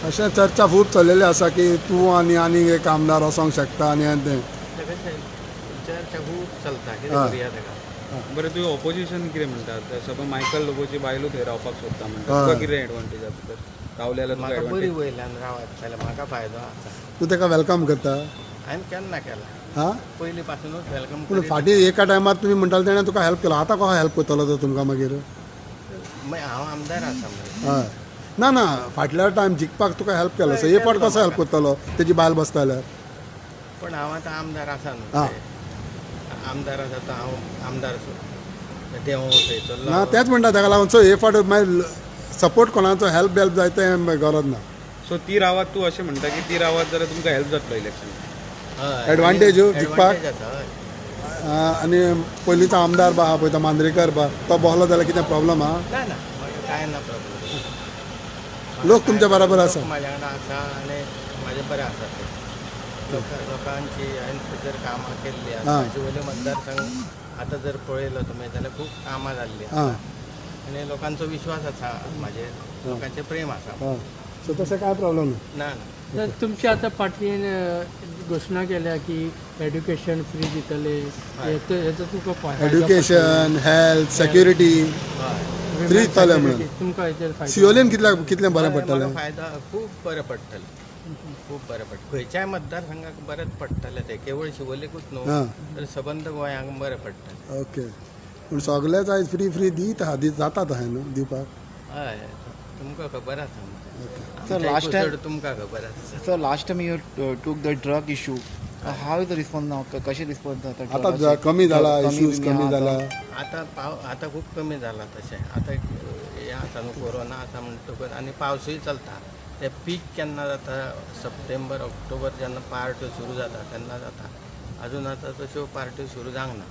अशें चर्चा खूब चल्लेली आसा की तूं आनी आनीक एक आमदार वचोंक शकता आनी तें चर्चा खूब चलता कितें करुया ताका. बरें, तुवें ऑपोजिशन कितें म्हणटा? सपोज मायकल लोबोची बायलू थंय रावपाक सोदता म्हणटा, तुका कितें एडवांटेज आसा तर रावले जाल्यार? म्हाका बरी वयल्यान रावत जाल्यार म्हाका फायदो आसा. तूं ताका welcome करता? हांवें केन्ना केला, हां, पयलीं पासुनूच welcome. पूण फाटीं एका टायमार तुमी म्हणटाले तेणें तुका हेल्प केलो, आतां कसो हेल्प करतलो तो तुमकां मागीर? हांव आमदार आसा. हय, ना ना, फाटल्या टायम जिखपाक तुका हेल्प केलो, सो हे फावट कसो हेल्प करतलो तेजी बायल बसता जाल्यार? पण हांव आतां आमदार आसा न्हू, आमदार आसा तो हांव आमदार थंयसर ना, तेंच म्हणटा ताका लागून. सो हे फावट मागीर सपोर्ट कोणाचो हेल्प बेल्प जाय तें गरज ना. सो ती रावात, तूं अशें म्हणटा की ती रावात जाल्यार तुमकां हेल्प जातलो इलेक्शन? एडवांटेज जिखपाक. आनी पयलींचो आमदार बा पळय तो मांद्रेकर बा, तो बसलो जाल्यार कितें प्रॉब्लम आहा? ना ना, कांय ना प्रॉब्लम. लोक तुमच्या बरोबर आसा? म्हाज्या वांगडा आसा आनी म्हाजे बरें आसा ते लोकांची. हांवें थंयसर कामां केल्ली आसा. शिवोले मतदारसंघ आतां जर पळयलो तुमी जाल्यार खूब कामां जाल्लीं आसा आनी लोकांचो विश्वास आसा म्हाजेर, लोकांचें प्रेम आसा. सो तशें कांय प्रॉब्लम ना? ना ना. तुमची आतां पार्टीन घोशणा केल्या की एड्युकेशन फ्री दितले, हेचो तुमकां फायदो? एड्युकेशन, हेल्थ, सेक्युरिटी फ्री दितले म्हणून तुमकां हेचेर फायदो? शिवोलेन कितलें बरें पडटलें? फायदो खूब बरें पडटलें, खूब बरें पडटलें. खंयच्याय मतदारसंघाक बरेंच पडटलें तें, केवळ शिवोलेकूच न्हू तर सबंद गोंयांक बरें पडटलें. ओके, पूण सगळेच आयज फ्री फ्री दीत आहा, जाता तशें न्हू दिवपाक? हय, तुमकां खबर आसा. Sir, last time तुमकां खबर आसा. Sir, last time you took the drug issue, how is the response now? कशें रिस्पॉन्स जाता? आतां कमी जाला, इश्यूज कमी जाला आतां? आतां खूब कमी जाला तशें. आतां हें आसा न्हू, कोरोना आसा म्हणटकच आनी पावसूय चलता. ते पीक केन्ना जाता, सप्टेंबर ऑक्टोबर जेन्ना पार्ट्यो सुरू जाता तेन्ना जाता. अजून आतां तश्यो पार्ट्यो सुरू जावंक ना.